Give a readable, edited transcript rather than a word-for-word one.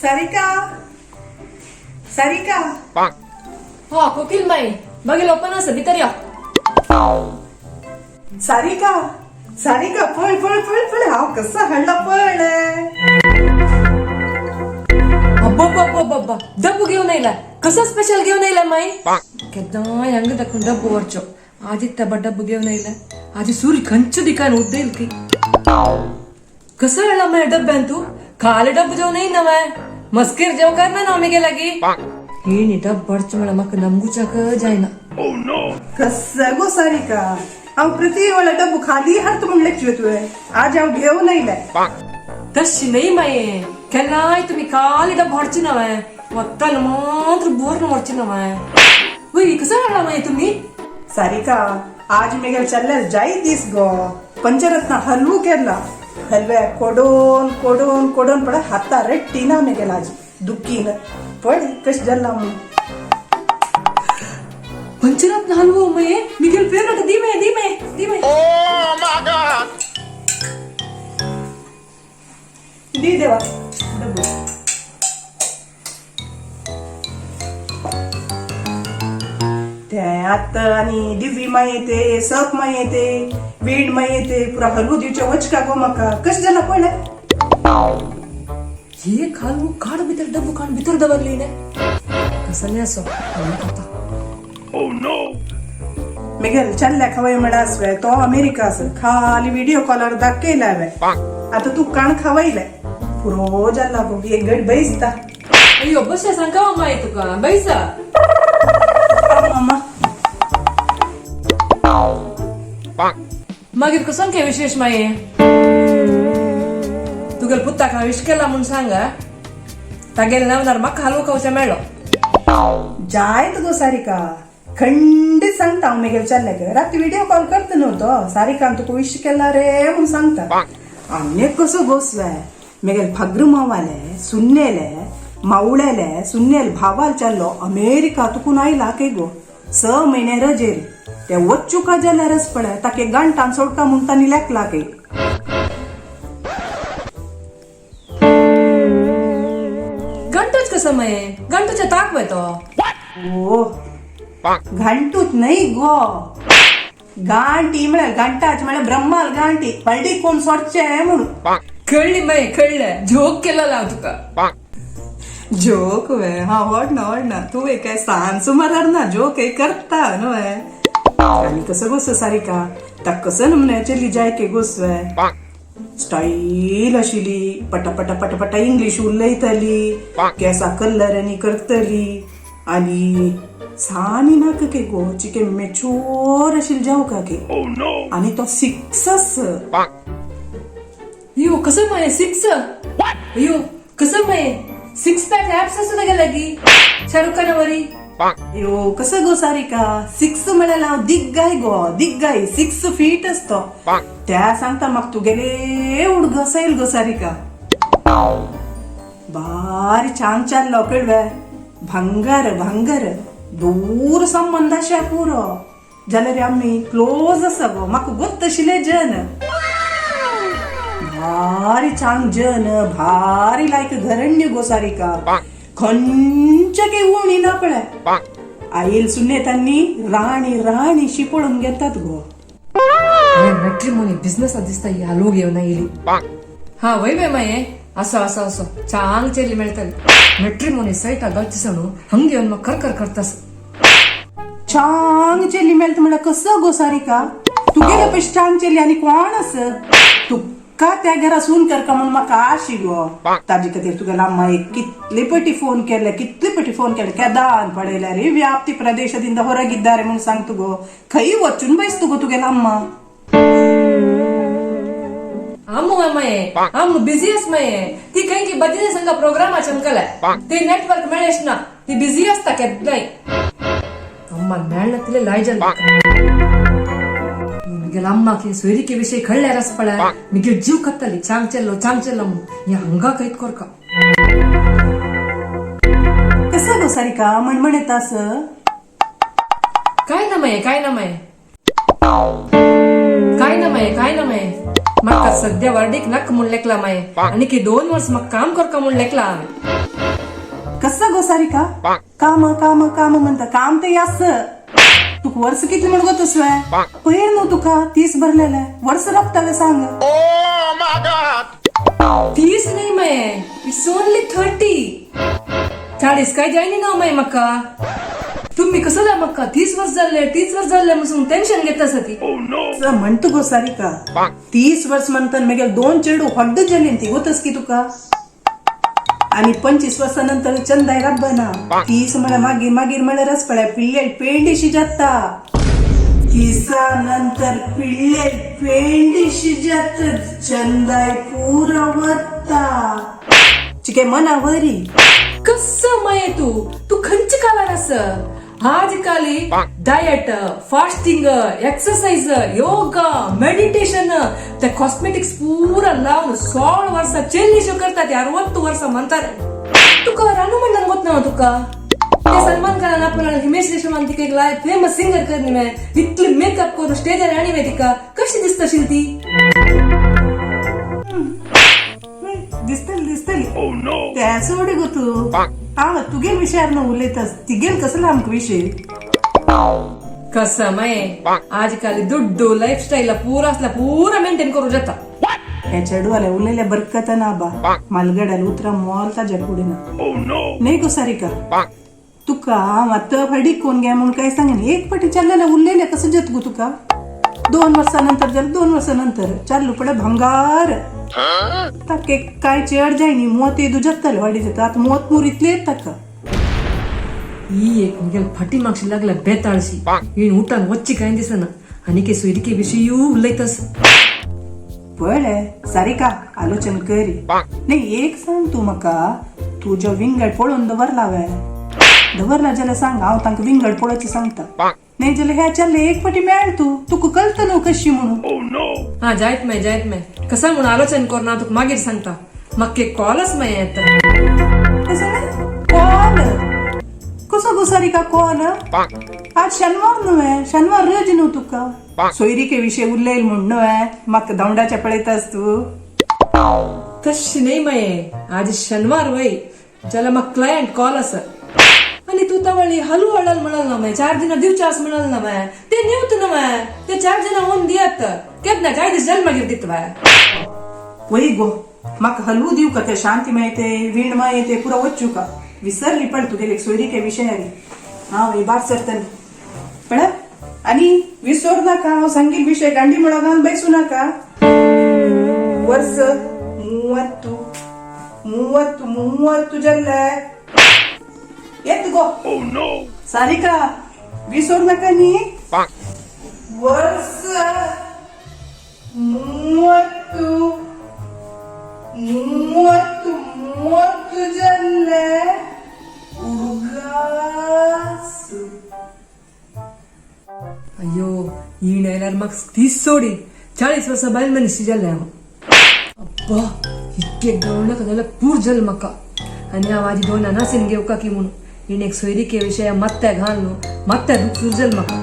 सारिका, सारिका. हो कोकिल माई, बघेल ओपन आसा, भितर यो. सारिका, सारिका, पळ पळ पळ पळ, हांव कसं हाडला पळ. अब्बा, डब्बू घेऊन येयला. कसं स्पेशल घेऊन येयला माई? केन्नाय हांगा दाखून डब्बू व्हरचो. आजी तबा डब्बू घेऊन येयला. आजी सूर्य खंयचो दिकान उद्देल की कसं हाडला माय डब्यान तू? खाली डब्बू जेवण येईना माय, मस्कीर जेव करना ना आमी गेला की हिणी डब्बा व्हरचो म्हळ्यार म्हाका नमगुच्याक जायना. कसं गो सारिका, हांव प्रति वेळा डब्बू खाली हाडता म्हूण लेखचे तुवें, आज हांव घेवन येयलें. तशी न्हय माये, केन्नाय तुमी खाली डब्बो व्हरची ना माय, वत्तान मात्र बोर व्हरची ना माय. वय, कसं हाडला माये तुम्ही? सारिका, आज मेगेल चल्ले जाय दीस गो. पंचरत्न हलवू केला. हलवे कोडोन कोडोन कोडोन पळ, हाता रेट्टी ना मेगेल आज दुखीन. पळ कश जाल्ला म्हणून. पंचरत्न हलवो माये मिगेल फेवरेट. दी माये, दी माये, दी माये. दी देवा डब्बू. ते आतां आनी दिव्वी माय येते, सप माय येते, वीण माय येते, पुरा हलवू दिवचे वचका गो म्हाका. कशें जाला पळय. हे हलवू काड भितर, डब्बू काड भितर दवरली ने. कसं नाही असो हलवू खाता. मिगेल चल्ल्या खवय म्हळ्यार तो अमेरिका आसा, खाली व्हिडिओ कॉलर दाखयला हांवें. आतां तूं काण खावयले पुरो जाला गो. एक घड बैसता. अय्यो, बशे सांगा माई तुका बैसा. मामा. मागीर कसं काय विशेष माये? तुगेल पुत्ताक हांव विश केला म्हूण सांग. तागेले नांवनार म्हाका हलवो खावचें मेळ्ळो. जायत गो सारिका, खंडीत सांगता हांव मेगेल चल्ल्याक. राती व्हिडिओ कॉल करता न्हू तो, सारिकान तुका विश केला रे म्हूण सांगता. आनी कसो गोसवे, मेगेल फाग्र मावाले सुन्नेले मावळेले सुन्नेल भावाल चल्लो अमेरिका तुकून आयला के गो 6 म्हयने रजेर. ते वच्चुका जाल्यारच पळय ताके गांठान सोडका म्हूण तांणी लेखला के. घंटोच कसं माये? घंटोच्या ताक वय तो. ओ, घांटूच न्हय गो, गांठी म्हळ्यार घांटाच म्हळ्यार ब्रह्माल गांठी पळडी कोण सोडचे म्हणून. कळ्ळी माये, कळ्ळे. जोक केला हांव तुका. जोक वे? हा, व्हड ना, व्हड ना. तूं काय सान सुमारार ना, जोक एक करता न्हय. आनी कसं गोस सारिका, ताका कसं नमुन्याचे जाय के गोसवे. स्टाईल आशिल्ली, पटापटा पटापटा इंग्लीश उलयताली, केसा कलर आनी करतली, आनी सानी नाका के गो, चिके मेच्योर आशिल्ली जावका के. आनी तो सिक्सस. अय्यो, कसं माये सिक्स? अय्यो, कसं माये, सिक्स पॅक ऍप्स असं गेला की शाहरुख खाना वरी. अयो, कसं गो सारिका, सिक्स म्हळ्यार हांव दिग्गाय गो, दिग्गाय. 6 फीट असतो. त्या सांगता म्हाका तुगेले उडगो येयल गो सारिका. भारी छान चाललो कळवे. भांगर भांगर दूर संबंध अशे पुरो जाल्यार आमी क्लोज आसा गो. म्हाका गोत्त आशिल्ले जन, भारी चांग जन, भारी लायक घरण्य गो सारिका. खंयचे काही उणी ना पळय. आईल सुन्नेतांनी राणी राणी शी पळोवन घेतात गो. मॅट्रिमोनी बिझनेस दिसता ही हलवो घेवन येयली. हा वय वे माये, असो असो असो चांग चेली मेळटली. मॅट्रिमोनी सैटा घालची सणू हंग घेवन मग कर कर करतास. चांग चेली मेळटा म्हळ्यार कसो गो सारिका? तुगेले पयशे चांग चेली आनी कोण आस? तुका त्या घरा सून करका म्हणून म्हाका आशी गो. ताजे खातीर तुगेल्या अम्माक कितले पटी फोन केले, कितले पटी फोन केले. केदान पडयल्या रे व्याप्ती प्रदेशದಿಂದ ಹೊರಗಿದ್ದಾರೆ म्हणून सांगतो गो. खंय वचून बैसतो गो तुगेला अम्मा? आमू माये, आमू बिझी आस माये. ती खंय की भजनी संघ प्रोग्राम चमकलाय, ते नेटवर्क मेळेश ना. ती बिझी असता केन्नाय. अम्मा मेळना लायजल. मिगेल अम्माक सोयरिके विषय कळ्ळ्यार आस पळय, मिगेल जीव कत्तली. चांग चेल्लो, चांग चेल्लो म्हणून हे हंगा खंयत कोरका. कसं गो सारिका, म्हणमण येता असं? काय ना माये, काय ना माये, काय ना माये, काय ना माये. म्हाका सध्या वर्डीक नक म्हूण लेखला माये, आनी की 2 वर्स म्हाका काम करका म्हूण लेखला हांवें. कसं गो सारिका, काम काम काम म्हणता, काम ते यास. तुका वर्स कितली म्हण गो तसवे पयर न्हू तुका 30 भरलेले वर्स राबताले सांग. 30 नाही मये, it's only 30. 40 काय जायनी ना मये मका. तुम्ही कसं जा मक्का 30 वर्ष झाले, 30 वर्ष झाले म्हणून टेन्शन घेत ती. म्हणतो गो सारिका, 30 वर्ष म्हणताना मगेल 2 चेडू हड्ड जाली ती होतस की तुका. आणि 25 वर्षानंतर चंदाय रब्बा ना. 30 म्हळ्यार मागीर मागीर म्हळ्यार रसपळ्या पिल्ले पेंडीशी जाता. 30 नंतर पिल्ले पेंडीशी जात, चंदाय पुरा वता चिके मनावरी. कसं मये तू तू खंच कालार अस. आजकाली diet, fasting, exercise, yoga, meditation, ते कॉस्मेटिक्स पुरा लावून 16 वर्षा चेल्लीशो करतात, 60 वर्ष म्हणतात. तुका रानू म्हणणार होत ना तुका. ते सलमान खान आपण हिमेश रेशमान तिका एक लाय फेमस सिंगर करणी मे इतली मेकअप करून स्टेजर आणि मे तिका कशी दिसतशील ती. दिसतली दिसतली त्या सोड गो तू. हा तुगेल विषयार न उलयतास, तिगेल कसला आमक विषय. कसं मये आजकाल दुड्डू लाईफस्टाईल पुरा असला पुरा मेंटेन करू जाता. ह्या चेडवाला उलयल्या बरकत ना बा, मालगड्याला उतरा मोल ताज्या कुडीना. नाही गो सारिका, तुका आतां फाटी कोण घे म्हणून काय सांगेन. एक पाटी चाललेल्या उरलेल्या कसं जात गो तुका. 2 वर्षानंतर झालं, 2 वर्षानंतर चाललो पडे भंगार. ताके काय चेड जायनी मोत येदू जाताले वाडी जाता. आता मोत मूर इतले येत ताका. ही एक मगेल फाटी मागशी लागल्या बेताळशी. हिण उठान वच्ची काय दिसना आणि के सोयरिके विषयी उलयतस. पळे सारिका, आलोचन करी नाही. एक सांग तू म्हाका, तुजो विंगड पळोवन दवरला वे? दवरला जाल्यार सांग, हांव तांकां विंगड पळोवचें सांगता. नाही जाल्यार ह्या चल्ले एक फाटी मेळ तू, तुका कळटा न्हू कशी म्हणून. हा जायत मय जायत मय, कसं म्हणून आलोचन करून हांव तुका मागीर सांगता. म्हाका एक कॉलच मय येता. कसं कॉल? कसो गो सारिका कॉल? आज शनिवार न्हू, शनिवार रज न्हू तुका. सोयरिके विषय उरलेल म्हण न्हू म्हाका धांवडाच्या पळयतास तू. तशी नाही मये, आज शनिवार वय जाल्यार म्हाका क्लायंट कॉल आसा. आणि तू तवळी हलू हळल म्हणाल ना माय, 4 दिना दिवचे म्हणाल ना माय, ते नेवत ना माय, ते 4 दिना होऊन दियात केन्ना जाय दीस जाल मागीर दित बाय. वय गो, म्हाका हलवू दिव का ते शांती मेळते वीण मेळते पुरा वच्चू का विसरली पण तुगेले सोयरिके विषयारी. हा वय बार सरतली पण आणि विसर नाका, हांव सांगील विषय गांडी मुळागान बैसू नाका. वर्ष 30 30 30 जाल्ले येत गो सारिका, विसर नाका न्ही. वर्ष 30 30 30 जाल्ले उडगास. अय्यो हिण आयल्यार म्हाका 30 सोडी 40 वर्सां बायल मनीस जाल्लें हांव. अब्बा इतके गावनाका जाल्यार पूर जालें म्हाका. आनी हांव आजी 2 अनासीन घेवका की म्हणून हिणेक सोयरिके विशया मात्या घाल न्हू, मात्या दूख सुरू जालें म्हाका.